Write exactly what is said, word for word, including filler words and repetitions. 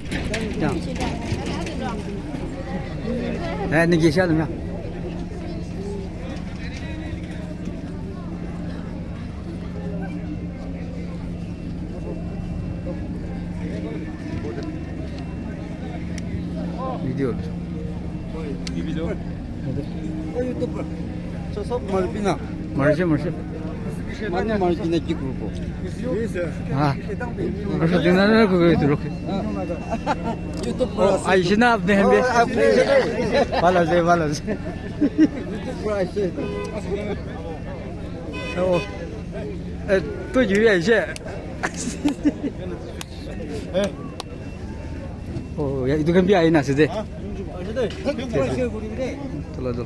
这样。哎，你给下怎么样？ Video. Video. Marche, marche. Mani marche na ki grupo. Ha. Marche dina na ko duro. YouTube. Oh, aise na apne hem bhi. Bhalo ase, bhalo ase. YouTube. Oh. Eh, to yuri aise. Oh, ya, etu khan bi ahi na ase de. Tolo, tolo.